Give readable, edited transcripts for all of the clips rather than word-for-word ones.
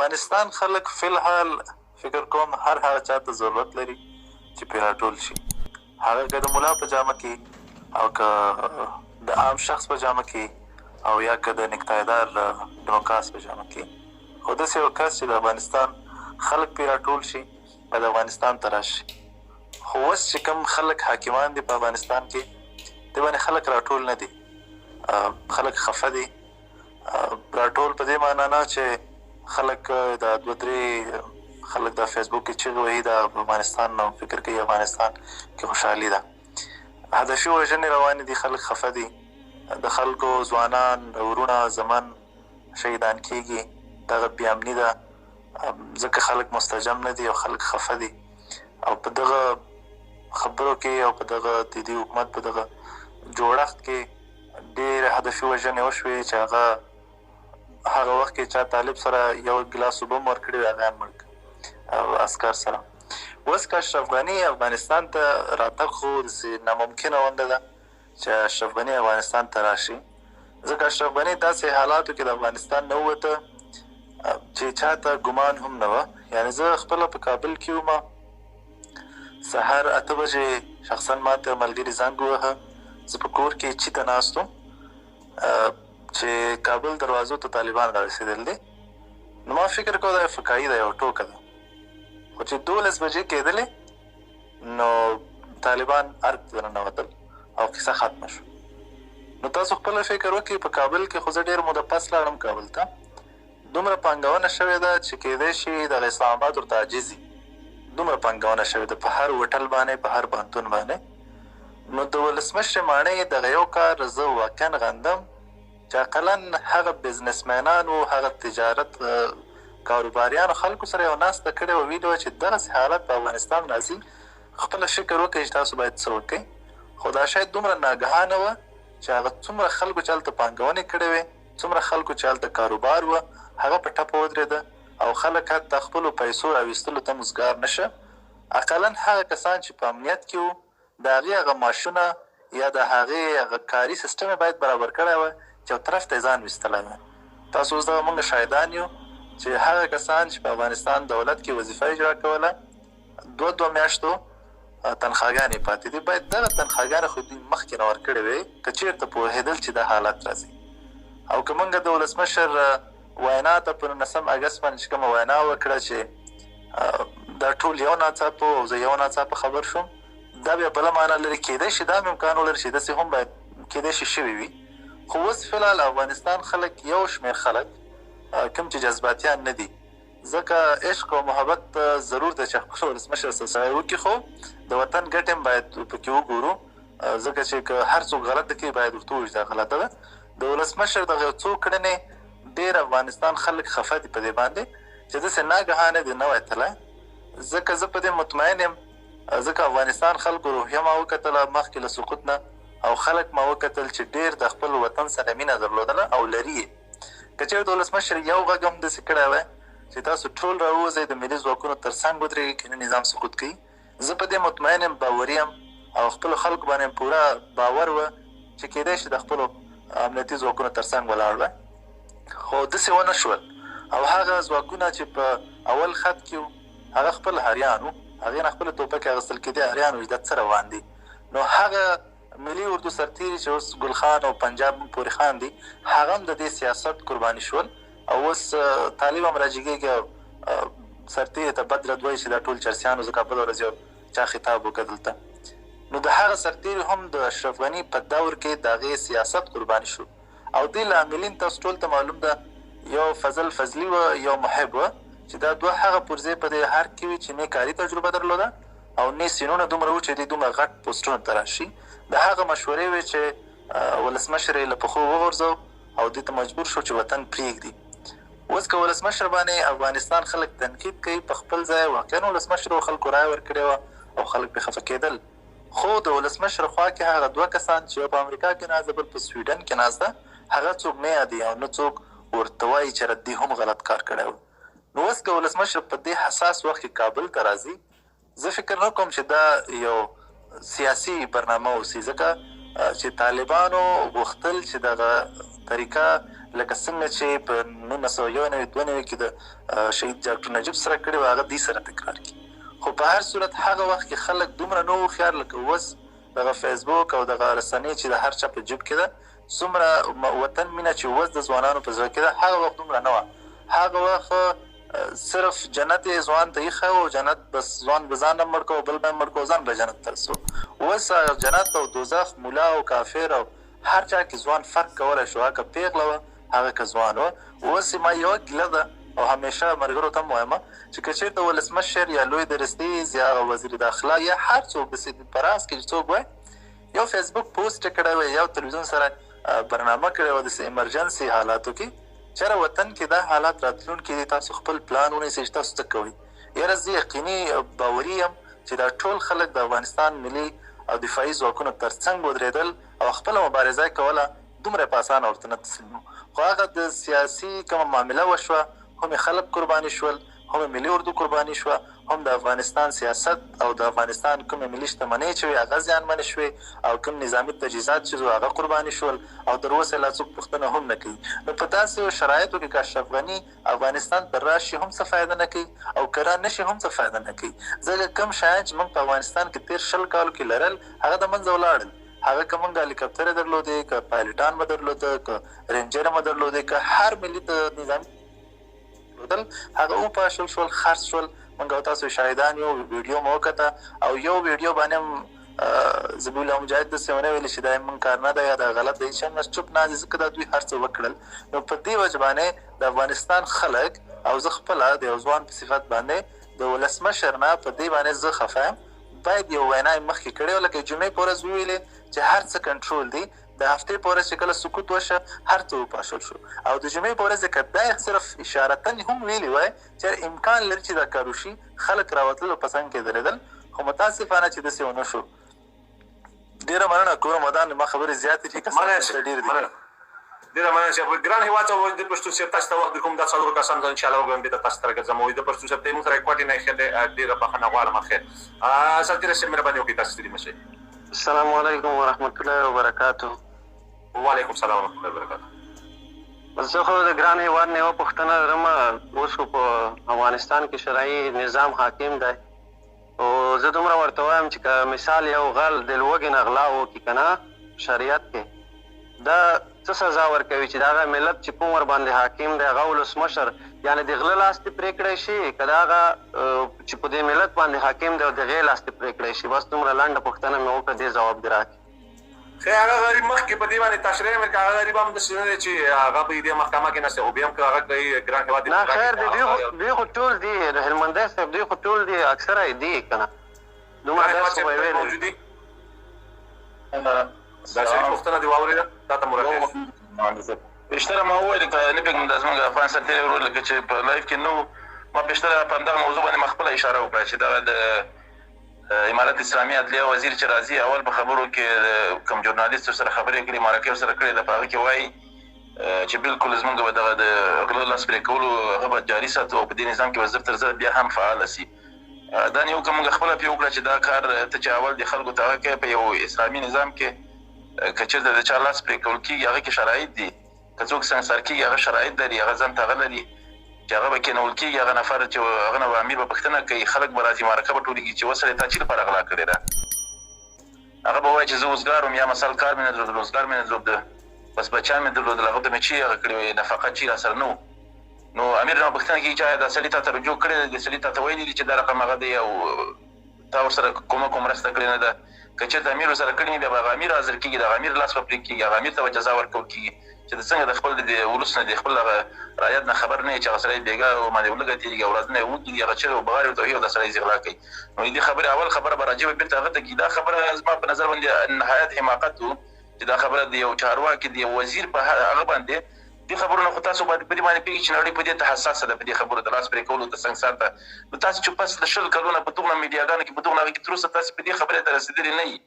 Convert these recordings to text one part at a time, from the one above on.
افغانستان خلک فلحال فکر کوم هر هغه چاته ضرورت لري چې پرې راټول شي، هغه که د ملا په جامه کې او که د عام شخص په جامه کې او یا که د نکتایدار ډیموکراس په جامه کې، خو داسې یو کس چې د افغانستان خلک پرې راټول شي باید افغانستان ته راشي. خو اوس چې کوم خلک حاکمان دي په افغانستان کې، دې باندې خلک راټول نه دي، خلک خفه دي. راټول په دې معنا نه چې خلک دا دوه درې خلک د فیسبوک کې چیغې وهي د افغانستان نه فکر کوي افغانستان کې خوشحالي ده. هدفي وژنې روانې دي، خلک خفه دي، د خلکو ځوانان وروڼه زمن شهیدان کیږي، دغه بې امني ده ځکه خلک مستجم نه دي او خلک خفه دي. او په دغه خبرو کې او په دغه د دې حکومت په دغه جوړښت کې ډېر هدفي وژنې وشوې چې هغه هغه وخت کې چا طالب سره یو ګلاس اوبه هم ورکړې وې هغه یې مړ کړ او عسکر سره. اوس که اشرف غني افغانستان ته راتګ خو داسې ناممکنه غونډه ده چې اشرف غني افغانستان ته راشي، ځکه اشرف غني داسې حالاتو کې د افغانستان نه ووته چې چاته ګمان هم نه وه. یعنې زه خپله په کابل کې وم، سهار 8 بجې شخصا ماته ملګري زنګ ووهه، زه په کور کې چیته ناست وم چې کابل دروازو ته طالبان رارسېدل دي. نو ما فکر کاوه دا یو فکاهي ده، یوه ټوکه ده، خو چې 12 بجې کېدلې نو طالبان ارګ ته ننوتل او کیسه ختمه شوه. نو تاسو خپله فکر وکړئ په کابل کې خو زه ډېر موده پس لاړم کابل ته، دومره پانګونه شوې ده چې کېدای شي دغه اسلام آباد ورته عاجز وي، دومره پانګونه شوې ده په هر هوټل باندې، په هر پوهنتون باندې. نو د ولسمشر ماڼۍ دغه یو کار زه واقعا غندم چې اقلا هغه بزنسمنانو، هغه تجارت کاروباریانو خلکو سره یو ناسته کړې وه، ویلي وه چې دغسې حالت په افغانستان راځي، خپله فکر وکړئ چې تاسو باید څه وکړئ. خو دا شاید دومره ناګهانه وه چې هغه څومره خلکو چې هلته پانګونې کړې وې، څومره خلکو چې هلته کاروبار وه، هغه په ټپه ودرېده او خلک حتی خپلو پیسو راویستلو ته وزګار نه شه. اقلا هغه کسان چې په امنیت کې وو، د هغې هغه معاشونه یا د هغې هغه کاري سیستم یې باید برابر کړی وای چې یو طرف ته یې ځان ویستلی وای. تاسو اوس دغه موږ شاهدان یو چې هغه کسان چې په افغانستان دولت کې وظیفه اجرا کوله، دوه دوه میاشتو تنخواګانې پاتې دي، باید دغه تنخواګانې خو دوی مخکې نه ورکړې وې که چېرته پوهېدل چې دا حالت راځي. او که موږ د ولسمشر وینا ته په 19 اګست باندې چې کومه وینا وکړه چې دا ټول یو ناڅاپه او زه یو ناڅاپه خبر شوم، دا بیا بله معنا لري. کېدای شي دا هم امکان ولري چې داسې هم باید کېدای شي شوي وي. خو اوس فعل افغانستان خلک یو شمېر خلک کوم چې جذباتیان نه دي، ځکه عشق او محبت ضرور دی چې خپل ولسمشر سره سړی وکړي، خو د وطن ګټې هم باید پکې وګورو، ځکه چې که هر څوک غلطه کوي باید ورته ووایو چې دا غلطه ده. د ولسمشر دغه یو څو کړنې ډېر افغانستان خلک خفه دي په دې باندې چې داسې ناګهانه دې نه وای تللی، ځکه زه په دې مطمئن یم، ځکه افغانستان خلکو روحیه ما وکتله مخکې له سقوط نه، او خلک ما وکتل چې ډېر د خپل وطن سره مینه درلودله او لري یې. که چېرې د ولسمشر یو غږ هم داسې کړی وای چې تاسو ټول راووځئ د ملي ځواکونو تر څنګ ودرېږئ که نه نظام سقوط کوي، زه په دې مطمئن یم، باوري یم او خپلو خلکو باندې هم پوره باور وه چې کېدای شي د خپلو امنیتي ځواکونو تر څنګ ولاړ وای، خو داسې ونه شول. او هغه ځواکونه چې په اول خط کې وو هغه خپل هریان وو، هغې نه خپلې توپکې اخیستل کېدې، هریان وو چې دا څه روان دي. نو هغه ملي اردو سرتېري چې اوس ګلخان او پنجاب موږ پورې خاندي، هغه هم د دې سیاست قرباني شول. او اوس طالب هم راجګېږي او سرتېري ته بد رد وایي چې دا ټول چرسیان وو، ځکه بله ورځ یو چا خطاب وکړ دلته. نو د هغه سرتېري هم د اشرف غني په دور کې د هغې سیاست قرباني شو. او دې لاملین تاسو ټول ته معلوم ده، یو فضل فضلي و، یو محب و، چې دا دوه هغه پرزې په دې هر کې وي چې نه کاري تجربه درلوده او نه سینونه دومره وو چې دوی دومره غټ پوسټونه ته راشي. د هغه مشورې وې چې ولسمشر یې له پښو وغورځو او دوی ته مجبور شو چې وطن پرېږدي. اوس که ولسمشر باندې افغانستان خلک تنقید کوي، په خپل ځای واقعا ولسمشر و، خلکو رایه ورکړې وه او خلک پرې خفه کېدل. خو د ولسمشر خوا کې هغه دوه کسان چې یو په امریکا کې ناست ده، بل په سویډن کې ناست ده، هغه څوک نه یادوي او نه څوک ورته وایي چې دوی هم غلط کار کړی و. نو اوس که ولسمشر په دې حساس وخت کې کابل ته راځي، زه فکر نه کوم چې دا یو سیاسي برنامه اوسي، ځکه چې طالبانو غوښتل چې دغه طریقه لکه څنګه چې په 1991-92 کې د شهید ډاکټر نجیب سره کړې وه، هغه دوی سره تکرار کړي. خو په هر صورت هغه وخت کې خلک دومره نه هوښیار لکه اوس دغه فیسبوک او دغه رسنۍ چې د هر چا په جیب کې ده، څومره وطن مینه چې اوس د ځوانانو په زړه کې ده هغه وخت دومره نه وه. هغه وخت صرف جنت یې ځوان ته ایښی و، جنت بس ځوان به ځان هم مړ کړو، بل به هم مړ کړو، ځان به جنت ته رسو. اوس جنت او دوزخ، ملا او کافر او هر چا کې ځوان فرق کولی شو، هغه که پېغله وه هغه که ځوان وه. اوس ما یوه ګیله ده او همیشه ملګرو ته هم وایم چې که چېرته ولسمشر یا لوی درستیز یا وزیر داخله یا هر څوک داسې په راس کې چې څوک وای یو فیسبوک پوسټ کړی وای، یو تلویزیون سره برنامه کړې وه داسې ایمرجنسي حالاتو کې، چېرې وطن کې دا حالات راتلونکي دي، تاسو خپل پلان ونیسئ چې تاسو څه کوئ. یاره زه یقیني باوري یم چې دا ټول خلک د افغانستان ملي او دفاعي ځواکونو ترڅنګ ودرېدل او خپله مبارزه یې کوله، دومره په اسانه ورته نه تسلیمو. خو هغه د سیاسي کومه معامله وشوه، هم یې خلک قرباني شول، هم یې ملي اردو قرباني شوه، هم د افغانستان سیاست او د افغانستان کومې ملي شتمنۍ چې وې هغه زیانمنې شوې او کوم نظامي تجهیزات چې وو هغه قرباني شول او تر اوسه لا څوک پوښتنه هم نه کوي. نو په داسې شرایطو کې که اشرف غني افغانستان ته راشي هم څه فایده نه کوي او که را نه شي هم څه فایده نه کوي، ځکه کوم شیان چې موږ په افغانستان کې تېر 20 کالو کې لرل هغه د منځه ولاړل. هغه که موږ هلیکاپترې درلودې، که پایلټان مو درلوده، که رینجر مو درلودې، که هر ملي نظامي درلودل، هغه وپاشل شول، خرڅ شول. موږ او تاسو شاهدان یو، ویډیو مو وکته او یو ویډیو باندې هم ذبیح الله مجاهد داسې ونه ویل چې دا موږ کار نه دی یا دا غلط دی، چې موږ چوپ ناست ځکه دا دوی هر څه وکړل. نو په دې وجه باندې د افغانستان خلک او زه خپله د یو ځوان په صفت باندې د ولسمشر نه په دې باندې زه خفه یم. باید یو وینا یې مخکې کړې وه، لکه جمعې په ورځ وویلې چې هر څه کنټرول دي، د هفتې په ورځ چې کله سکوت وشه هر څه وپاشل شو. او د جمعې په ورځ که دا صرف اشارتاً هم ویلي وای چې امکان لري چې دا کار وشي، خلک راوتل او په څنګ کې درېدل، خو متاسفانه چې داسې ونه شو. ډېره مننه کور مدان، ما خبرې زیاتې دي، کسان ډېر دي. ډېره مننه چې ګران هېواد ته د پښتون صاحب تاسو ته وخت درکوم، دا څلورو کسانو ته انشاءالله وګورم بېرته تاسو ته راګرځم. د پښتون صاحب ته یې موږ سره کوټې نه ایښی دی، ډېره بخښنه غواړم. خیر سرتېری صاحب مهرباني وکړئ، تاسو ستړي مه شئ. السلام علیکم ورحمت الله وبرکاته. وعلیکم السلام ورحمت الله وبرکاته. زه خو د ګران هېواد نه یوه پوښتنه لرم. اوس خو په افغانستان کې شرعي نظام حاکم دی، او زه دومره ورته وایم چې که مثال یو غل د لوږې نه غلا وکړي که نه، شریعت کې دا څه سزا ورکوي چې د هغه ملت چې کوم ورباندې حاکم دی هغه ولسمشر یعنې د غله لاس دې پرې کړی شي، که د هغه چې په دې ملت باندې حاکم دی او د هغې لاس دې پرې کړی شي؟ بس دومره لنډه پوښتنه مې وکړه، دې ځواب دې راکړي. ښه، هغه غریب مخکې په دې باندې تشریح مې کړه، هغه غریب هم داسې نه دی چې هغه به یې دې محکمه کې ناست دی، خو بیا هم که هغه کوي ګران هېواد نه خیر دی، دوی خو ټول دي، د هلمندی صاحب دوی خو ټول دي، اکثره یې دي که نه، دومره داسې خو به یې ویلی. موجود دي؟ دا شریف پوښتنه دې واورېده، تا ته مراجعه. پیشتره ما وویل که نه پوهېږم دا زموږ افغان سرتېری ورور لکه چې په لایف کې نه و، ما پیشتره په همدغه موضوع باندې ما خپله اشاره وکړه چې دغه د امارت اسلامي عدلیه وزیر چې راځي اول په خبرو کې کوم ژورنالیست سره خبرې کړې، مرکې ورسره کړې ده، په هغه کې وایي چې بالکل زموږ به دغه د غلو لاس پرې کولو هغه به جاري ساتو او په دې نظام کې به زر تر زره بیا هم فعاله سي. دا نیوکه موږ خپله پرې وکړه چې دا کار ته چې اول د خلکو ته هغه کوې په یو اسلامي نظام کې که چېرته د چا لاس پرې کول کېږي هغه کې شرایط دي، که څوک سنګسار کېږي هغه شرایط لري، هغه ځان ته هغه لري چې هغه به کېنول کېږي، هغه نفر چې هغه نه به امیر به پوښتنه کوي، خلک به راځي معرکه به ټولېږي چې وسړی تا چی لپاره غلا کړې ده، هغه به وایي چې زه اوزګار وم، یا مثال کار مې نه درلود، روزګار مې نه درلود، بس بچیان مې درلودل، هغه ته مې چی هغه کړې وې نفقه چی را سره نه و. نو امیر نه پوښتنه کېږي چې آیا دا سړي تا ته رجوع کړې ده، دې سړي تا ته ویلي دي چې دا رقم هغه دی او تا ورسره کومک او مرسته کړې نه ده؟ که چېرته امیر ورسره کړې نه بیا به هغه امیر حاضر کېږي، د هغه امیر لاس به پرې کېږي، هغه امیر ته به جزا ورکول کېږي چې د څنګه د خپل د ولس نه د خپل هغه رعیت نه خبر نه یې چې هغه سړی بېګا ورباندې ولږه تېرېږي او ورځ نه یې وږي دي، هغه چغې او بغارې ورته وهي او دا سړی ځي غلا کوي. نو د دې خبرې اول خبره به راجع به بېرته هغه ته کېږي. دا خبره زما په نظر باندې نهایت حماقت و چې دا خبره د یو چارواکي د یو وزیر په هغه باندې دې خبرو نه خو تاسو باندې په دې باندې پوهېږئ چې نړۍ په دې ته حساسه ده، په دې خبرو د لاس پرې کولو ته سنګسار ته. نو تاسو چې پس له 20 کلونه په دغه میډیاګانو کې په دغه هغه کې تر اوسه تاسو په دې خبرې ته رسېدلي نه یئ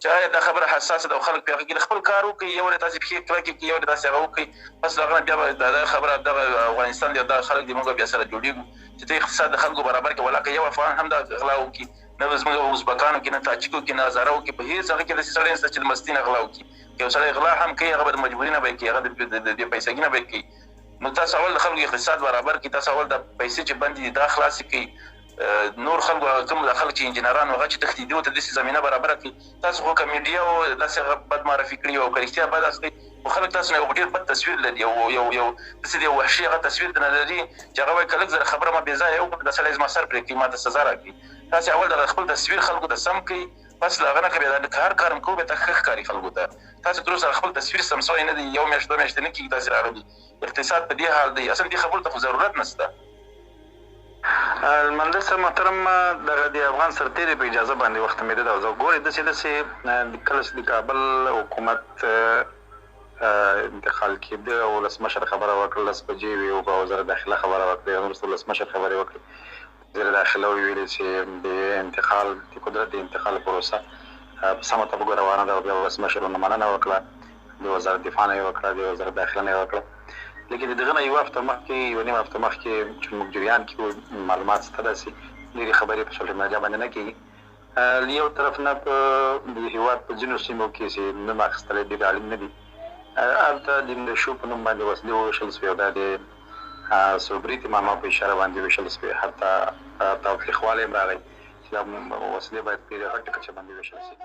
چې آیا دا خبره حساسه ده او خلک په هغه کې خپل کار وکړي، یو ورځ تاسې پښې کلکې کړي، یو ورځ تاسې هغه وکړي، پس له هغه نه بیا به دا خبره دغه افغانستان دی او دغه خلک دي موږ بیا سره جوړېږو چې ته اقتصاد د خلکو برابر کړې، ولاکه یو افغان هم دا غلا وکړي نه زموږ ازبکانو کې، نه تاجکو کې، نه هزارو کې، په هیڅ هغه کې داسې سړی نشته چې د مستي نه غلا وکړي. که یو سړی غلا هم کوي، هغه به د مجبوري نه به یې کوي، هغه د بې پیسګي نه به یې کوي. نو تاسو اول د خلکو اقتصاد برابر کړئ، تاسو اول د پیسې چې بندې دي دا خلاصې کړئ. نور خلکو هغه کوم د خلک چې انجینران هغه چې تښتي دي ته داسې زمینه برابره کړئ. تاسو خو که میډیا او داسې هغه بد معرفي کړي او که رښتیا بد اخلي، خو خلک تاسو نه یو ډېر بد تصویر لري، یو یو یو داسې د یو وحشي هغه تصویر درنه لري چې هغه وایي که لږ زره خبره ما بې ځایه وکړه، دا سړی زما سر پرې کوي، ما ته سزا راکړي. تاسو اول دغه خپل تصویر خلکو ته سم کړئ، پس له هغه نه که بیا دا هر کار هم کوو، بیا ته ښه ښکاري خلکو ته. تاسو تر اوسه خپل تصویر سم سوی نه دی، یو میاشت دوه میاشتې نه کېږي تاسې راغلي، اقتصاد په دې حال دی، اصلا دې خبرو ته خو ضرورت نشته. المنده صاحب محترم، دغه د افغان سرتیري په اجازه باندې وخت مې ده. زه ګورې داسې داسې کله چې د کابل حکومت انتقال کېده او ولسمشر خبره وکړه، 10 بجې وې او وزارت داخله خبره وکړه، وروسته ولسمشر خبرې وکړې، وزیر داخله وویلې چې د انتقال د قدرت د انتقال پروسه په سمه توګه روانه ده، او بیا ولسمشر ورنه مننه وکړه، د وزارت دفاع نه یې وکړه، د وزارت داخله نه یې وکړه. لیکن د دغه نه یوه هفته مخکې، یوه نیمه هفته مخکې چې موږ جریان کې وو، معلومات شته داسې ډېرې خبرې په سوشل میډیا باندې نه کېږي. له یو طرف نه په د هېواد په ځینو سیمو کې چې نوم اخیستلی ډېر اړین نه دي، هلته د ملیشو په نوم باندې وسلې وویشل شوې، او دا د سوبریتي ماما په اشاره باندې ویشل شوې. حتی تاوتریخوالی هم راغی چې دا وسلې باید په ډېره غټه کچه باندې ویشل شي.